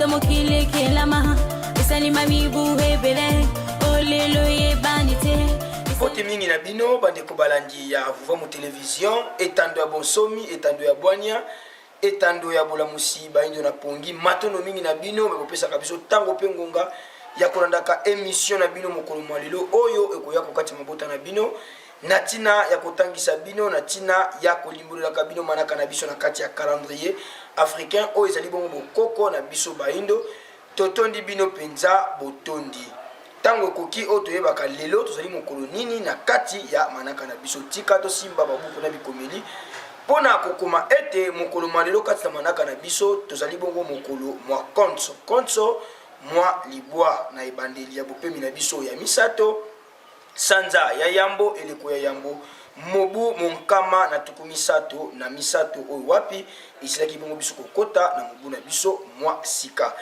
Uta mokili ekelama esalima mibu ebele olelo eyebani te. Mbote mingi na bino bandeko balandi ya Vuvamu Television, etando ya bonsomi, etando ya bwania, etando ya bolamusi bayindo na pongi. Matondo mingi na bino bakopesaka biso ntango mpe ngonga ya kolandaka emission na bino mokolo mwa lelo oyo ekoya kokati mabota na bino na ntina ya kotangisa bino na ntina ya kolimbolelaka bino manaka na biso na kati ya calendrier africain oyo ezali bongo bokoko na biso bayindo. Totondi bino mpenza botondi. Ntango ekoki oyo toyebaka lelo tozali mokolo nini na kati ya manaka na biso. Tika tosimba babuku na bikomeli mpo na kokoma ete mokolo mwa lelo kati na manaka na biso tozali bongo mokolo mwa konso konso mwa libwa na ebandeli ya bopemi na biso ya misato Sanza ya yambo, eleko ya yambo, mobu monkama na tuku 33 oyo wapi esilaki bongo biso kokota na mobu na biso mwa sika.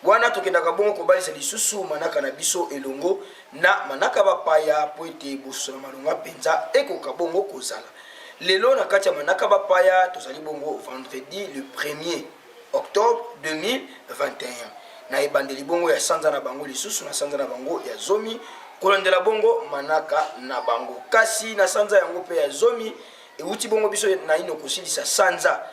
Wana tokendaka bongo kobalisa lisusu manaka na biso elongo na manaka bapaya mpo ete bososo na malonga mpenza ekoka bongo kozala. Lelo na kati ya manaka bapaya tozali bongo vendredi le premier Octobre 2021, na ebandeli bongo ya sanza na bango lisusu na sanza na bango ya zomi, kolandela bongo manaka na bango. Kasi na sanza yango mpe ya zomi ewuti bongo biso naino kosilisa sanza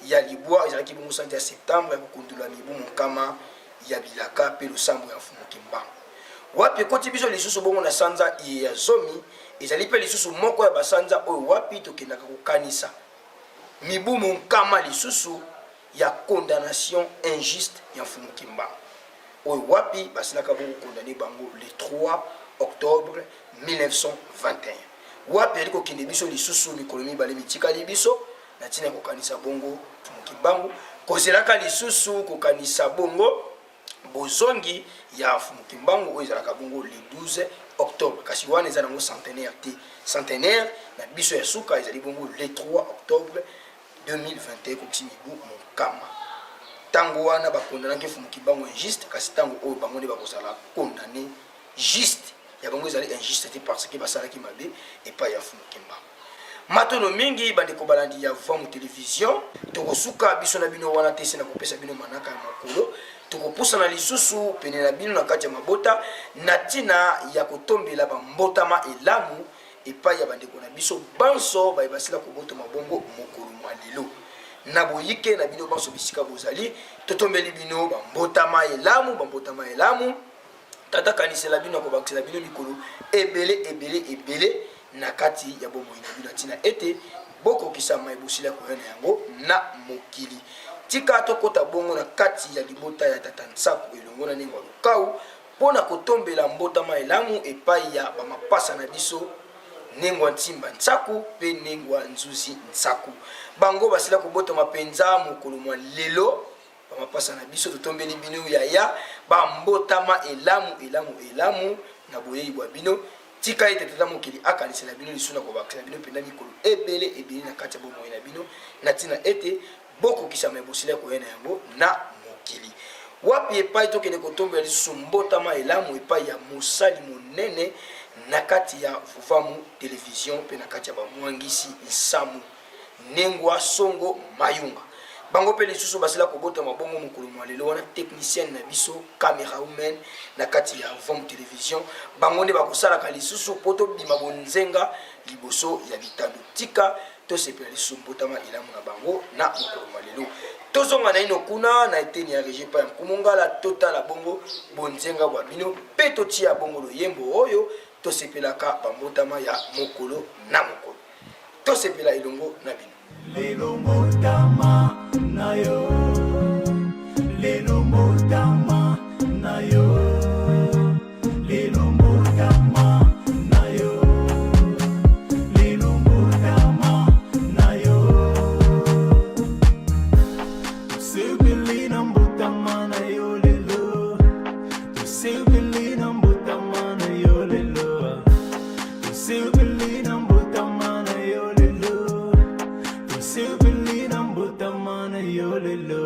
ya libwa, ezalaki bongo sanza ya septembre ya kokundola mibu monkama ya bilaka mpe losambo ya Mfumu Kimbangu. Wapi ekoti biso lisusu bongo na sanza iye ya zomi, ezali mpe lisusu moko ya basanza oyo wapi tokendaka kokanisa mibu monkama lisusu ya condamnation injuste ya Mfumu Kimbangu, oyo wapi basilaka bongo condamne bango le 3 octobre 1921, wapi yali kokende biso lisusu mikolo mibale mitikali biso na ntina ya kokanisa bongo Mfumu Kimbangu, kozelaka lisusu kokanisa bongo bozongi ya Mfumu Kimbangu oyo ezalaka bongo le 12 octobre. Kasi wana eza nango centenaire te, centenaire na biso ya suka ezali bongo le 3 octobre 2021, ekokisi mibu monkama. Ntango wana bakondanaki Mfumu Kimbangu injuste, kasi ntango oyo bango nde bakozala condamne juste. Ya bango ezali injuste te parce que basalaki mabe epai ya Mfumu Kimbangu. Matono mingi bandeko balandi ya Vuamu Television. Tokosuka biso na bino wana te se na kopesa bino manaka ya mokolo. Tokopusana lisusu pene na bino na kati ya mabota na ntina ya kotombela bambotama elamu epai ya bandeko na biso banso baye basila kobotama bongo mokolo mwa lelo. Na boyike na bino banso bisika bozali, totombeli bino bambotama elamu, bambotama elamu. Tata kanisela bino, akobakisela bino mikolo ebele ebele ebele na kati ya bomoi na bino, na ntina ete bokokisa mai bosila koya na yango na mokili. Tika tokota bongo na kati ya libota ya Tata Nsaku elongo na Nengwa Lukau mpo na kotombela mbotama elamu epai ya bamapasa na biso Nengwa Ntimba Nsaku mpe Nengwa Nzuzi Nsaku. Bango basila kobotama mpenza mokolo mwa lelo. Bamapasa na biso, totombeli bino yaya bambotama elamu elamu elamu na boyei bwa bino. Tika ete Tata Mokeli akanisela bino lisusu na kobakisela bino mpenza mikolo ebele ebele na kati ya bomoi na bino, na ntina ete bokokisama ebosila koya na yango na mokili. Wapi epai tokende kotombela lisusu mbotama elamu epai ya mosali monene na kati ya Vuvamu Television mpe na kati ya bamwangisi nsamu Nengwa Songo Mayunga. Bango mpe lisusu basila kobotama bongo mokolo mwa lelo wana, technicienne na biso camerawoman na kati ya Vom Television, bango nde bakosalaka lisusu mpo tobima bonzenga liboso ya bitando. Tika tosepela lisusu mbotama elamu na bango na mokolo mwa lelo. Tozonga naino kuna na eteni ya regie epai ya Nkumu Ngala, totala bongo bonzenga bwa bino mpe totia bongo loyembo oyo tosepelaka bambotama ya mokolo na mokolo. Tosepela elongo na bino. Lelo mbotama na yo, lelo mbotama na yo, lelo mbotama na yo, lelo mbotama na yo. Tosepeli na mbotama na yo lelo, tosepeli na mbotama na yo lelo. Tosepeli na mbotama na yo lelo. Tosepeli na mbotama na yo lelo.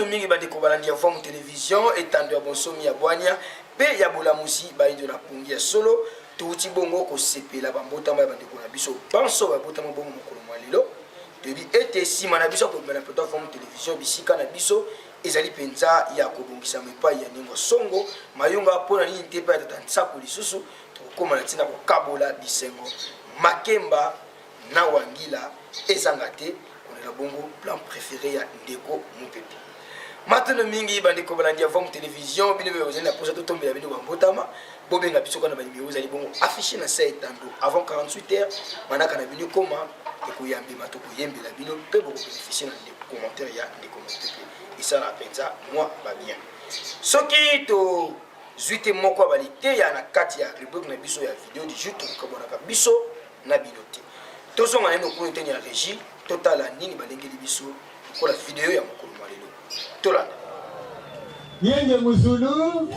mingi bandeko balandi ya Vomu Television, etando ya bonsomi ya bwania mpe ya bolamusi bayindo na pongi ya solo. Touti bongo kosepela bambotama ya bandeko na biso banso babotama bongo mokolo mwa lelo. Toyebi ete nsima na biso ya kobima na plateau ya Vomu Television, bisika na biso ezali mpenza ya kobongisama epai ya Ningo Songo Mayunga. Mpo na nini te epai ya Tata Nsaku lisusu tokokoma na ntina kokabola bisengo makemba na wangila ezanga te kolela bongo plan préféré ya ndeko mopepe. Matondo mingi bandeko balandi ya Vom Television, bino mpe bozali na mposa totombela bino bambotama, bobenga biso kaka na banimero ezali bongo affiché na se etando. Avant 48 heures manaka na bino ekoma, ekoyambema, tokoyembela bino mpe bokobénéficie na commentaire ya ndeko mopepe. Esala mpenza mwa babien soki to zwi te moko ya baliteya na kati ya rubrique na biso ya video du jour, tokokabwanaka biso na bino te. Tozonga naino kuna eteni ya régie, totala nini balengeli biso lokola video ya mokolo mwa lelo. Tolanda. Yenge muzulu,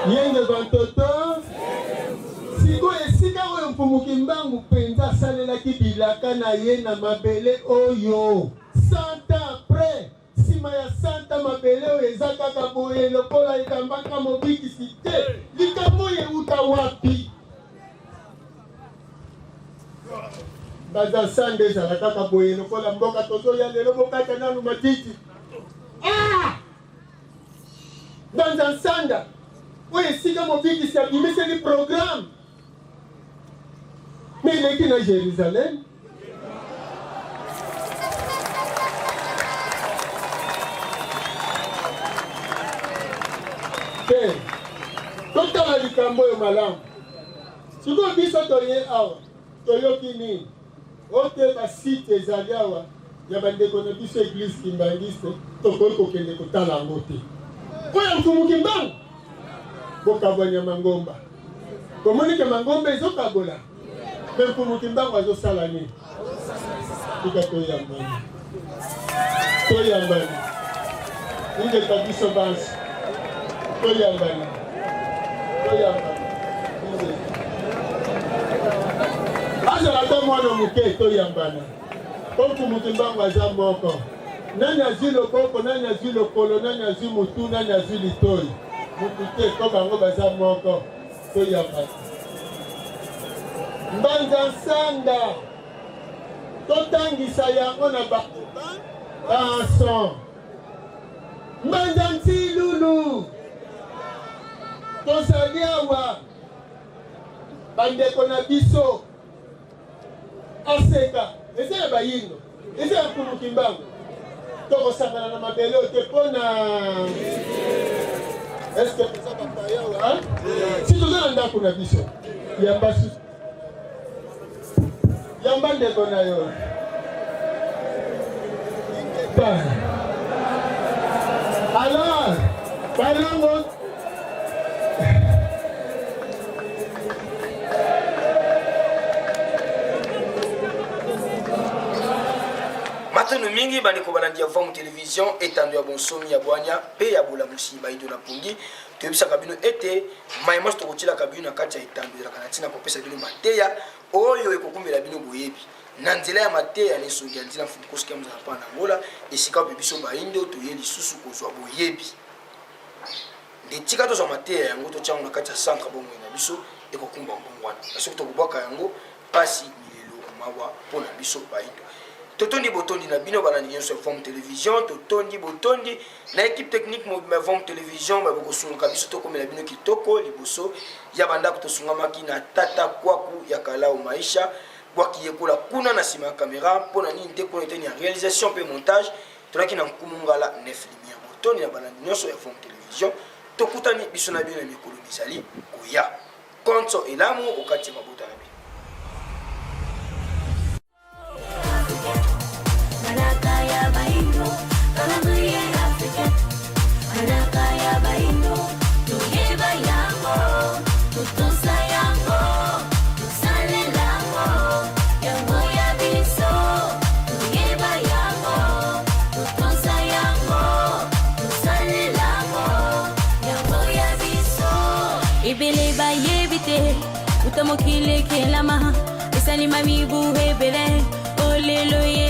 yenge bantoto. Sikoyo esika oyo Mfumu Kimbangu mpenza asalelaki bilaka na ye na mabele oyo 100 ans après, nsima ya santa, mabele oyo eza kaka boye lokola ekambaka mobikisi te. Likambo oyo euta wapi? Baza sanda ezala kaka boye lokola mboka tozoya lelo, bokata nanu matiti. Ah! Banza nsanda oyo esika mobikisi abimiseli programme me eleki na Jérusalem. Te, totala likambo oyo malamu. Sikoyo biso toye awa, toyoki nini? O te, basite ezali awa ya bandeko na biso eglise kimbangiste, tokoki kokende kotala yango te. Oyo Mfumu Kimbangu, bokabwanya mangomba. Bomoni ke mangomba ezokabola, me Mfumu Kimbangu azosala nini? Tika toyambani, toyambani, ingeta biso banso, toyambani, toyambani, ingeta. Azala ata mwana moke, toyambana. Po Mfumu Kimbangu aza moko. Nani azwi loboko, nani azwi lokolo, nani azwi mutu, nani azwi litoi? Mutu te, po bango baza moko. Toyambana. Mbanza Nsanda, totangisa yango na bato banso. Mbanza Ntilulu, tozali awa bandeko na biso. Aseka eza ya bayindo, eza ya Mfumu Kimbangu. Tokosangana na mabele oyo te mpo na eske toza bapaya awa? Si toza na ndako na biso, yamba susu, yamba ndeko na yo. Alors balongo. Matondo mingi bandeko balandi ya Vomu Television, etando ya bonsomi ya bwanya mpe ya bolamusi bayindo na pongi. Toyebisaka bino ete mai manso tokotielaka bino na kati ya etando ezalaka na ntina kopesa bino mateya oyo ekokumbela bino boyebi na nzela ya mateya na esongi ya nzela Mfumu Nkosi Kiamuzala mpa na Angola, esika mpe biso bayindo toye lisusu kozwa boyebi. Nde tika tozwa mateya yango, totya yango na kati ya centre bomoi na biso ekokumba mbongwana. Na soki tokobwaka yango, pasi, milelo, mawa mpo na biso bayindo. Totondi botondi na bino balandi nyonso ya Vom Television, totondi botondi na equipe technique mobimba ya Vom Television ba bokosungaka biso tokomela bino kitoko liboso ya bandako. Tosungamaki na tata Kwaku ya Kalao Maisha bwaki yekola kuna na nsima ya kamera mpo na nini te kuna eteni ya réalisation mpe montage tolaki na Nkumu Ngala Nef Lumière. Botondi na balandi nyonso ya Vom Television, tokutani biso na bino na mikolo mizali koya. Konso elamu okati ya mabota na bino. Manaka ya baindo, calendrier africain. Manaka ya baindo, toyeba yango, totosa yango, tosalela yango, yango ya biso. Toyeba yango, totosa yango, tosalela yango, yango ya biso. Ebele bayebi te, uta mokili ekelama, esalima mibu ebele, olelo ye.